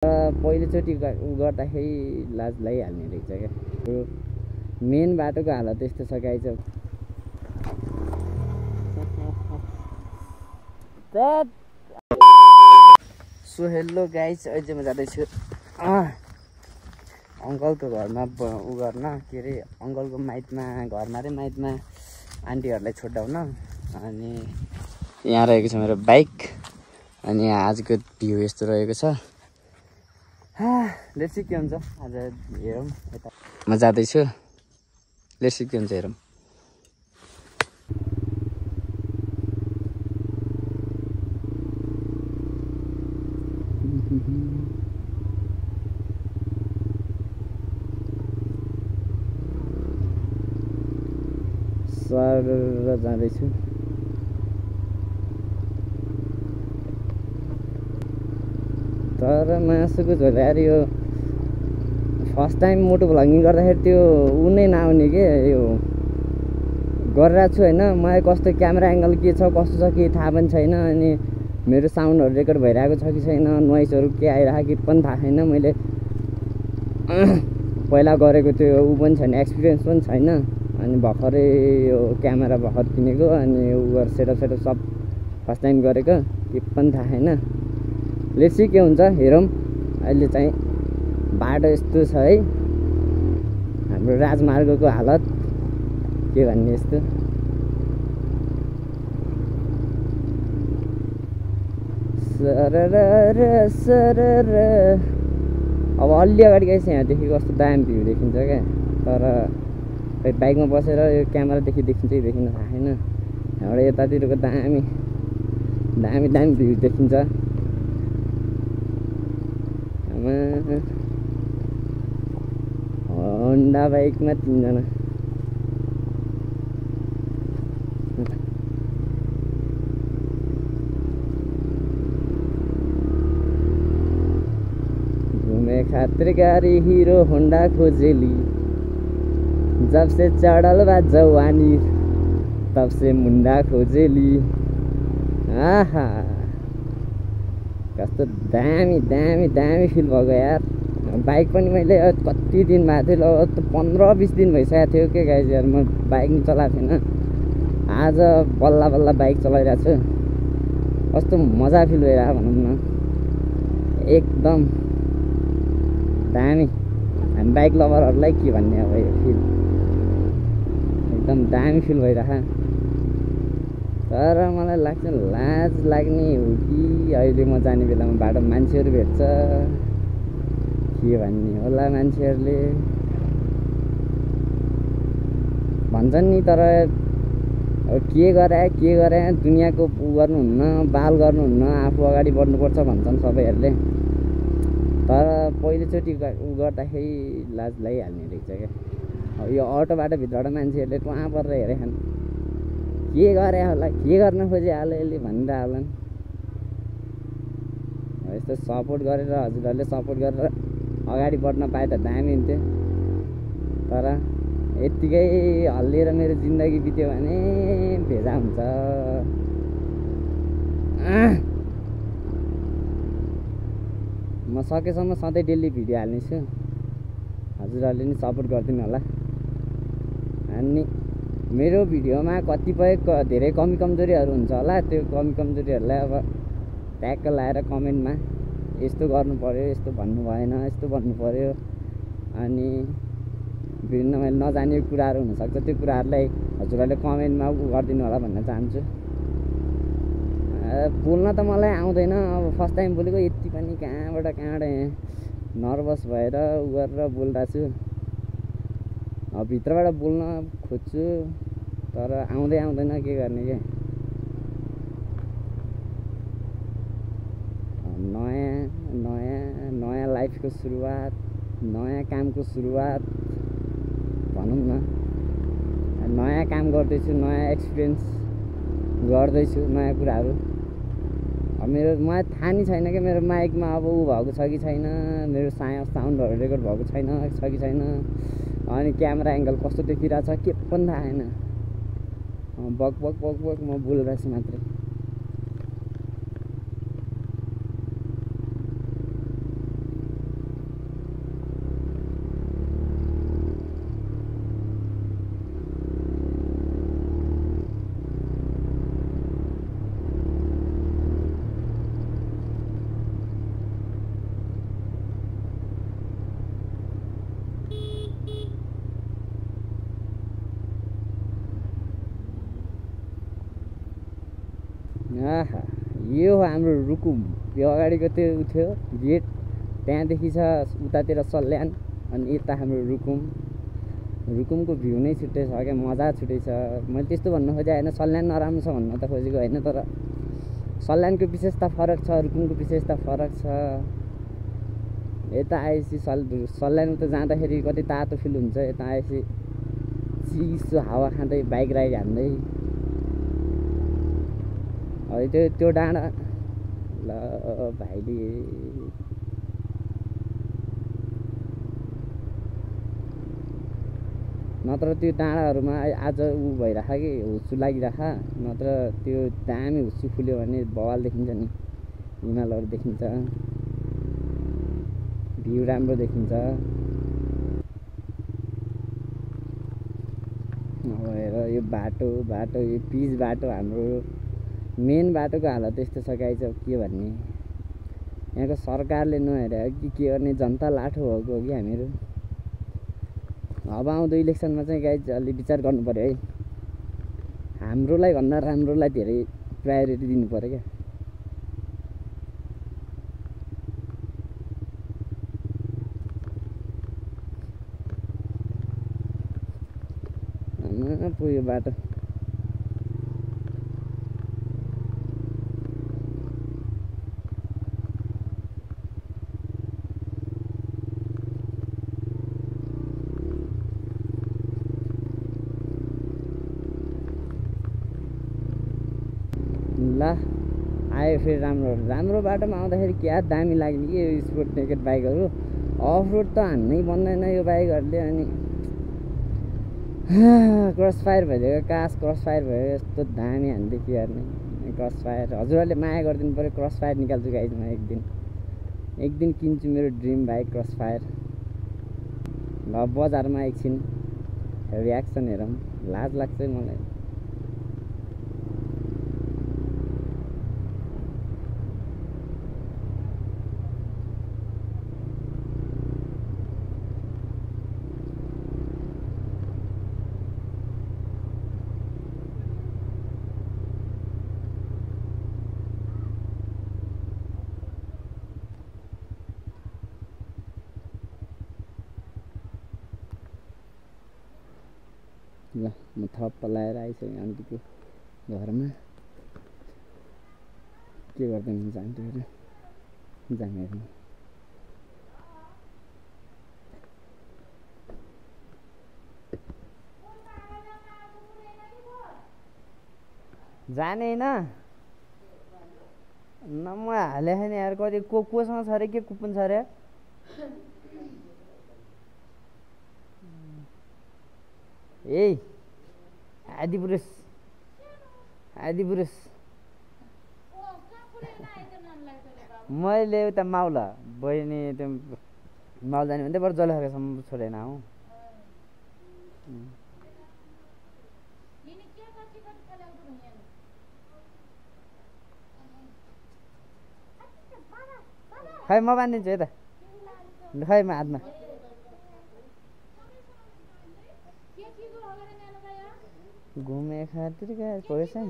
पहिलोचोटि गर्दाखेरि लाज लागिहाल्ने रहेछ क्या। मेन बाटोको हालत यस्तो छ गाइज। सो हेलो गाइज, अहिले म जाँदैछु अङ्कलको घरमा उ गर्न, के अरे अङ्कलको माइतमा, घरमा रे माइतमा आन्टीहरूलाई छोड्याउन। अनि यहाँ रहेको छ मेरो बाइक। अनि आजको भ्यू यस्तो रहेको छ। लेट्स सी के हुन्छ आज, हेरौँ। यता म जाँदैछु, लेट्स सी के हुन्छ हेरौँ। सर जाँदैछु। तर मासुको झोल यार, यो फर्स्ट टाइम मोटो भ्लगिङ गर्दाखेरि त्यो ऊ नै नआउने के, यो गरिरहेको छु होइन। मलाई कस्तो क्यामेरा एङ्गल के छ कस्तो छ के थाहा पनि छैन। अनि मेरो साउन्डहरू रेकर्ड भइरहेको छ कि छैन, नोइजहरू के आइरहेको कि पनि थाहा छैन। मैले पहिला गरेको त्यो ऊ पनि छैन, एक्सपिरियन्स पनि छैन। अनि भर्खरै यो क्यामेरा भर्खर किनेको। अनि ऊ सेटअप सब फर्स्ट टाइम गरेको, के पनि थाहा छैन। लेट्स सी के हुन्छ हेरौँ। अहिले चाहिँ बाटो यस्तो छ है, हाम्रो राजमार्गको हालत के भन्ने यस्तो। सरर अब अलि अगाडि गएछ, यहाँदेखि कस्तो दामी भ्यू देखिन्छ क्या। तर खै बाइकमा बसेर यो क्यामेरादेखि देखिन्छ कि देखिन थाहा छैन। यहाँबाट यतातिरको दामी दामी दामी भ्यू देखिन्छ। होन्डा बाइकमा 3 जना। घुमे खातिर गाडी हिरो होन्डा खोजेली, जब से चढ़ल बा जवानी तब से मुंडा खोजेली। आहा कस्तो दामी दामी दामी फिल भएको यार। बाइक पनि मैले कति दिन भएको थियो, 15-20 दिन भइसकेको थियो के गाइज यार, म बाइक नि चलाएको थिएन। आज बल्ल बल्ल बाइक चलाइरहेको छु। कस्तो मजा फिल भइरहेको भनौँ न, एकदम दामी। हामी बाइक लभरहरूलाई के भन्ने अब यो फिल, एकदम दामी फिल भइरहेको। तर मलाई लाग्छ लाज लाग्ने हो कि अहिले म जाने बेलामा बाटो मान्छेहरू भेट्छ, के भन्ने होला मान्छेहरूले भन्छन् नि। तर के गरे दुनियाँको उ गर्नुहुन्न, बाल गर्नुहुन्न, आफू अगाडि बढ्नुपर्छ भन्छन् सबैहरूले। तर पहिलोचोटि गर्दाखेरि लाज लागिहाल्ने रहेछ क्या। अब यो अटोबाट भित्रबाट मान्छेहरूले टुवा परेर हेरेछन्, के गरे होला, के गर्न खोजे होला यसले भनिरह होलान्। यस्तो सपोर्ट गरेर हजुरहरूले सपोर्ट गरेर अगाडि बढ्न पाए त दामी हुन्थ्यो। तर यत्तिकै हल्लिएर मेरो जिन्दगी बित्यो भने भेजा हुन्छ। म सकेसम्म सधैँ डेली भिडियो हाल्नेछु, हजुरहरूले नि सपोर्ट गरिदिनु होला। अनि मेरो भिडियोमा कतिपय धेरै कमी कमजोरीहरू हुन्छ होला, त्यो कमी कमजोरीहरूलाई अब ट्याक्क लाएर कमेन्टमा यस्तो गर्नु पऱ्यो, यस्तो भन्नु भएन, यस्तो भन्नु पऱ्यो। अनि विभिन्न मैले नजानेको कुराहरू हुनसक्छ, त्यो कुराहरूलाई हजुरहरूले कमेन्टमा गरिदिनु होला भन्न चाहन्छु। बोल्न त मलाई आउँदैन, अब फर्स्ट टाइम बोलेको, यति पनि कहाँबाट नर्भस भएर उ गरेर बोलिरहेको छु। अब भित्रबाट बोल्न खोज्छु तर आउँदैन, के गर्ने के। नयाँ लाइफको सुरुवात, नयाँ कामको सुरुवात भनौँ न। नयाँ काम गर्दैछु, नयाँ एक्सपिरियन्स गर्दैछु, नयाँ कुराहरू। अब मलाई थाहा नि छैन कि मेरो माइकमा अब ऊ भएको छ कि छैन, मेरो साउन्डहरू रेकर्ड भएको छ कि छैन। अनि क्यामेरा एङ्गल कस्तो देखिरहेछ के पनि थाहा छैन। बक म बोलिरहेछु मात्रै। आहा यो हाम्रो रुकुम यो अगाडिको त्यो उ थियो गेट त्यहाँदेखि छ उतातिर सल्यान अनि यता हाम्रो रुकुमको भ्यू नै छुट्टै छ क्या मजा छुट्टै छ मैले त्यस्तो भन्नु खोजेँ होइन सल्यान नराम्रो छ भन्न त खोजेको होइन तर सल्यानको विशेषता फरक छ रुकुमको विशेषता फरक छ यता आएपछि सल्यान त जाँदाखेरि कति तातो फिल हुन्छ यता आएपछि चिसो हावा खाँदै बाइक राइड हान्दै त्यो डाँडा ल भाइले नत्र त्यो डाँडाहरूमा आज ऊ भइराख कि हुस्सु लागिराख नत्र त्यो दामी हुस्सु फुल्यो भने बवाल देखिन्छ नि हिमालहरू देखिन्छ भ्यू राम्रो देखिन्छ नभएर यो बाटो यो पिच बाटो हाम्रो मेन बाटोको हालत यस्तो छ गाइज अब के भन्ने यहाँको सरकारले नहेरे कि के गर्ने जनता लाठो भएको हो कि हामीहरू अब आउँदो इलेक्सनमा चाहिँ गाइज अलि विचार गर्नु पर्यो है हाम्रोलाई भन्दा राम्रोलाई धेरै प्रायोरिटी दिनु पर्यो क्या पुग्यो बाटो ल आयो फेरि राम्रो बाटोमा आउँदाखेरि क्या दामी लाग्ने कि यो स्पोर्ट नेकेड बाइकहरू अफ रोड त हान्नै बन्दैन यो बाइकहरूले अनि क्रस फायर भइदिएको कास क्रस फायर भयो यस्तो दामी हान्दै के गर्ने क्रस फायर हजुरहरूले माया गरिदिनु पऱ्यो क्रस फायर निकाल्छु गाइज म एक दिन किन्छु मेरो ड्रिम बाइक क्रस फायर ल बजारमा एकछिन रियाक्सन हेरौँ लाज लाग्छ मलाई ल म थप पलाएर आइसकेँ आन्टीको घरमा के गर्दै हुन्छ आन्टीहरू जाम हेर्नु जाने होइन न म हाले नि यार कति कोसँग छ अरे के कुपन छ अरे ए आदिपुरुष मैले उता माउला बहिनी त्यो माउला जाने भने बरु जलखासम्म छोडेन हौ खै म बाँधिदिन्छु यता खै म हातमा घुमे खातिर पैसा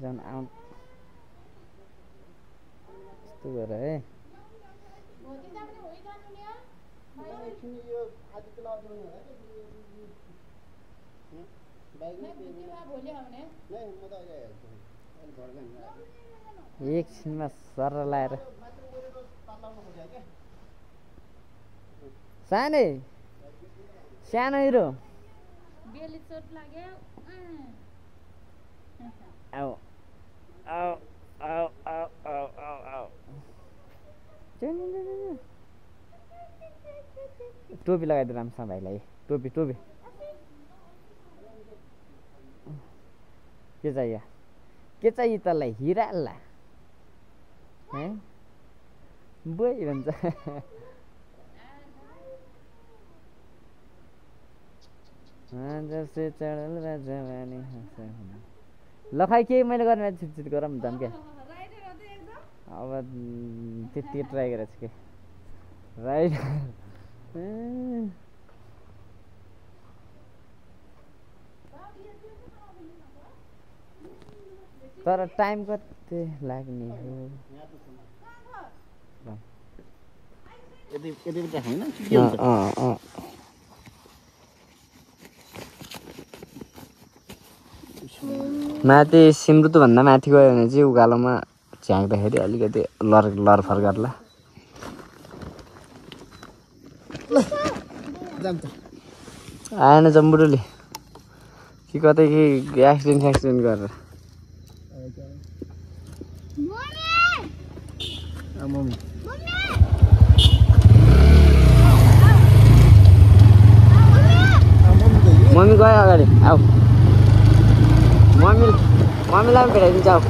झन् आउँ यस्तो गर है एकछिनमा सर लाएर सानो हिरो टोपी लगाइदिनु राम्रोसँग भाइलाई टोपी के चाहियो तँलाई हिरा अल्ला बोइ भन्छ जसले चढल राजवानी ल खै केही मैले गर्ने छिटछिट गरौँ नि त क्या अब त्यति ट्राई गरेको छु कि राइट तर टाइम कति लाग्ने हो माथि सिमरुतभन्दा माथि गयो भने चाहिँ उकालोमा झ्याक्दाखेरि अलिकति लरफर गर्ला आएन जम्बुरुले कि कतै कि एक्सिडेन्ट गरेर मम्मी गयो अगाडि आऊ मम्मीलाई पनि भेटाइदिन्छ आऊ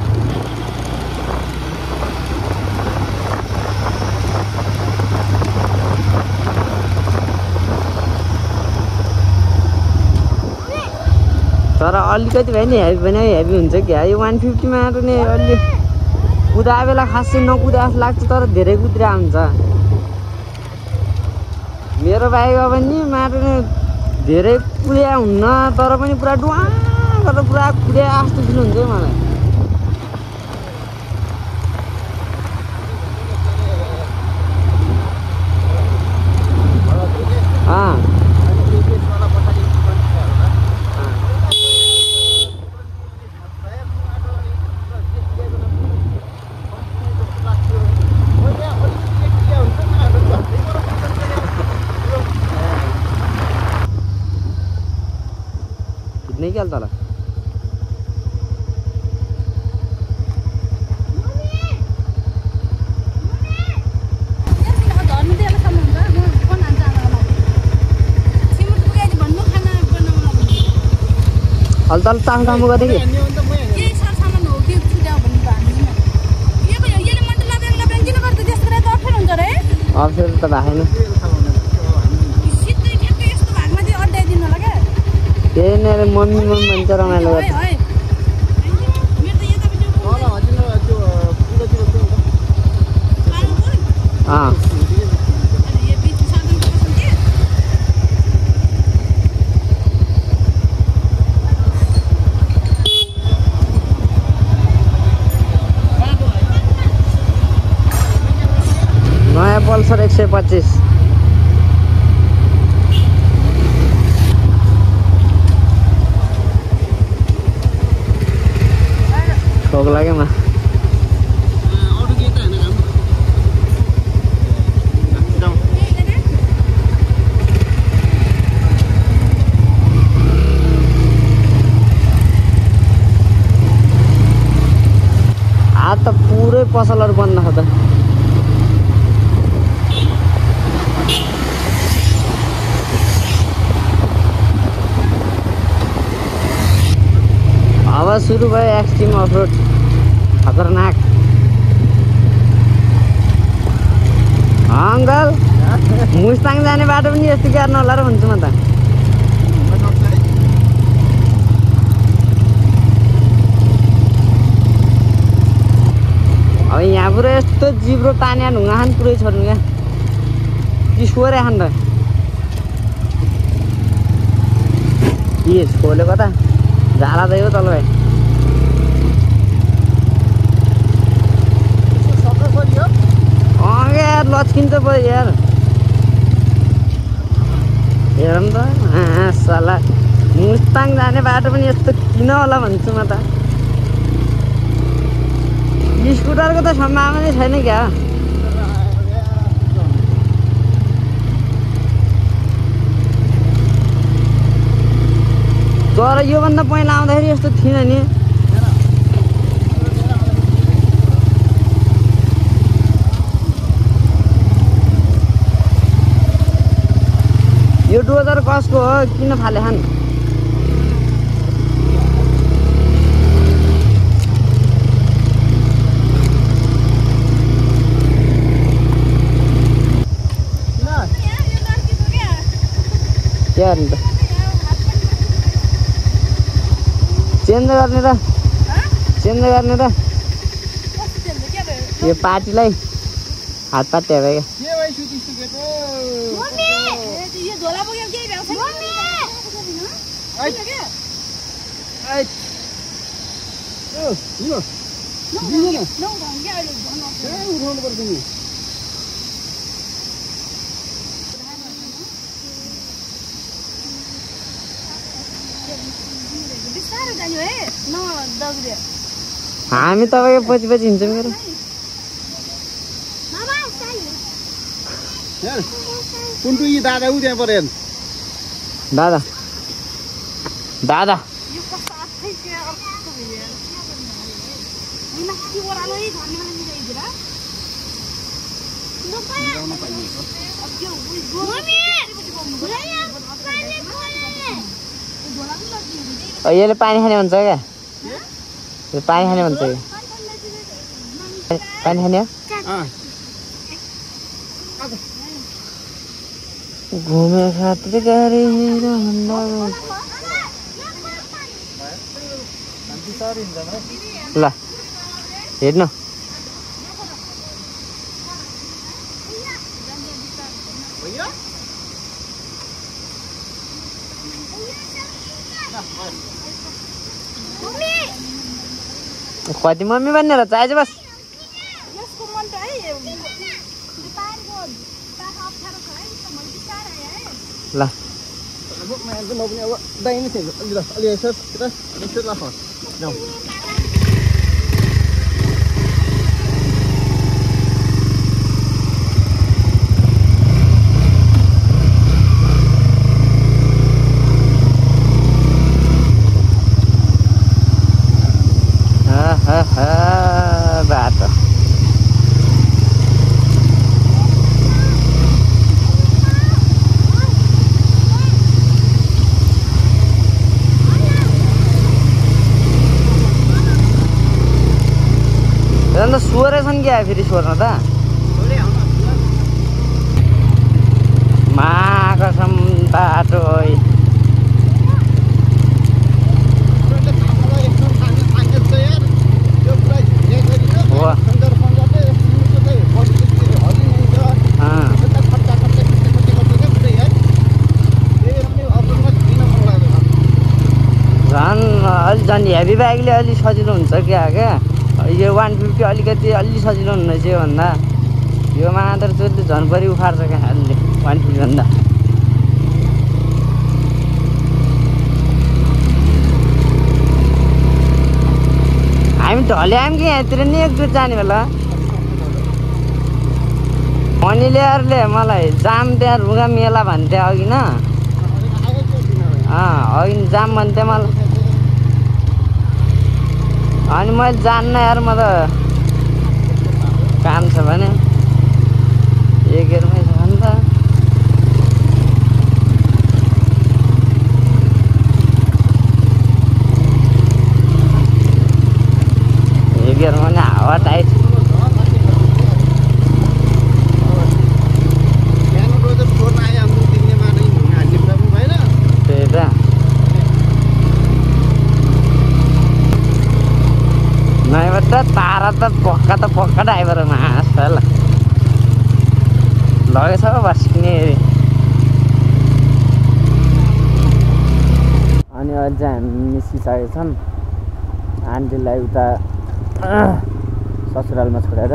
तर अलिकति भए नि हेभी भने हेभी हुन्छ क्या यो 150 मा नि अलि कुदा बेला खासै नकुदा जस्तो लाग्छ तर धेरै कुद्रा हुन्छ मेरो बाइक अब नि मार्ने धेरै कुद्या हुन्न तर पनि पुरा डुवा गरेर पुरा कुद्या जस्तो फिल हुन्छ मलाई नहीं क्या तला हलतल ताम गरे कि अप्ठ्यारो त भएन त्यही मम्मी भन्छ रमाइलो गर्छ नयाँ पल्सर 125 ठोक लाग्यो मा आज त पुरै पसलहरु बन्द छ त अब सुरु भयो एक्सट्रिम अफरोड खतरनाक अङ्कल मुस्ताङ जाने बाटो पनि यस्तो गर्न होला र भन्छु म त अब यहाँ पुरै यस्तो जिब्रो तान्या ढुङ्गा खान पुरै छोड्नु क्या किसोरे खान त के खोलेको त झाला दै हो तल भाइ यार लच्किन्छ पो यार हेरौँ त साला मुस्ताङ जाने बाटो पनि यस्तो किन होला भन्छु म त स्कुटरको त सम्भावना नै छैन क्या तर योभन्दा पहिला आउँदाखेरि यस्तो थिएन नि यो डोजर कसको हो किन फाले खान क्या गर्नु त चेन्ज गर्ने र यो पार्टीलाई हात पात्या भयो उठाउनु पर्छ नि हामी तपाईँको पछि पछि हिँड्छौँ मेरो कुन्टु यी दादा उ त्यहाँ पऱ्यो दादा दादा यसले पानी खाने भन्छ क्या पानी खाने भन्छ कि पानी खाने घुमे खातिर गाडी ल हेर्नु कति मम्मी भन्ने र चाहिँ बस ल बाटो अन्त सोरे छन् क्या फेरि सोर्न त कसम बाटो झन् हेभी बाइकले अलि सजिलो हुन्छ क्या यो 150 अलिकति अलि सजिलो हुने चाहिँ भन्दा यो मात्र चाहिँ झनपरी उखाड्छ क्या अलि 150 भन्दा हामी ढल्यायौँ कि यहाँतिर नि एकचोटि जाने बेला अनिलेहरूले मलाई जाम त्यहाँ रुगा मेला भन्थे अघि न अघि जाम भन्थे मलाई अनि मैले जान्न यार म त काम छ भने एकेरमै छ नि त एकेरमा नि हावा टाइट त्यही त नभए त तारा त पक्का ड्राइभर मास ल लगेछ बस्ने अनि अहिले चाहिँ हामी निस्किसकेका छौँ आन्टीलाई उता ससुरालमा छोडेर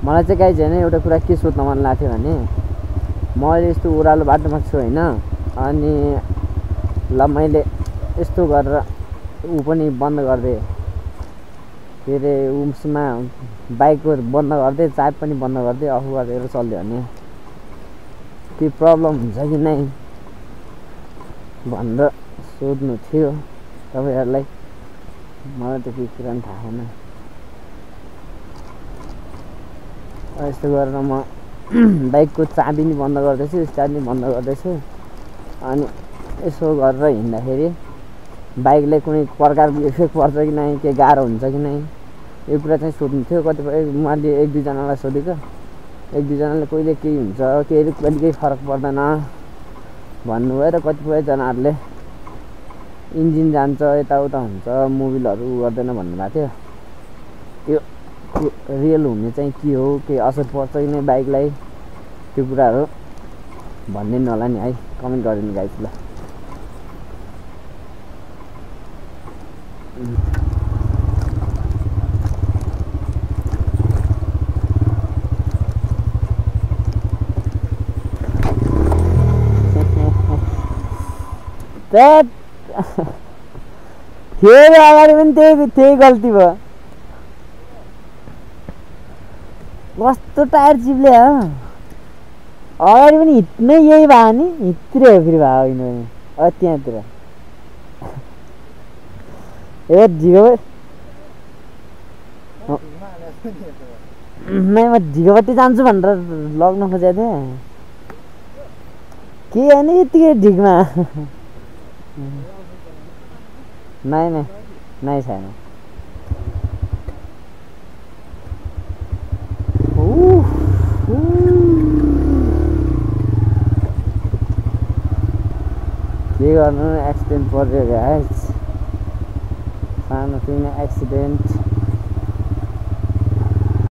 मलाई चाहिँ गाइज होइन एउटा कुरा के सोध्न मन लाग्थ्यो भने म अहिले यस्तो ओह्रालो बाटोमा छु होइन अनि ल मैले यस्तो गरेर ऊ पनि बन्द गरिदिएँ के अरे उसमा बाइकको बन्द गरिदिएँ चाबी पनि बन्द गरिदिएँ अफ गरेर चल्यो भने के प्रब्लम हुन्छ कि नै भनेर सोध्नु थियो तपाईँहरूलाई मलाई त केही कुरा पनि थाहा छैन यस्तो गरेर म बाइकको चाबी नि बन्द गर्दैछु स्टार्ट नि बन्द गर्दैछु अनि यसो गरेर हिँड्दाखेरि बाइकलाई कुनै प्रकारको इफेक्ट पर्छ कि नै के गाह्रो हुन्छ कि नै यो कुरा चाहिँ सोध्नु थियो कतिपय मैले 1-2 जनालाई सोधेको 1-2 जनाले कहिले केही हुन्छ कहिले केही फरक पर्दैन भन्नुभयो र कतिपयजनाहरूले इन्जिन जान्छ यताउता हुन्छ मोबिलहरू गर्दैन भन्नुभएको थियो त्यो रियल हुने चाहिँ के हो के असर पर्छ कि नै बाइकलाई त्यो कुराहरू भनिदिनु होला नि है कमेन्ट गरिदिनु गाइस ल फेरि अगाडि पनि त्यही गल्ती भयो। कस्तो टायर चिप्ले हो अगाडि पनि हिँड्नै यही भयो नि हिँड्तिरै हो फेरि भयो होइन भने त्यहाँतिर ए म झिगोपट्टि जान्छु भनेर लग्न खोजेको थिएँ के होइन यत्तिकै ढिगमा नै छैन। के गर्नु एक्सिडेन्ट पर्यो गाइस सानोतिनो एक्सिडेन्ट।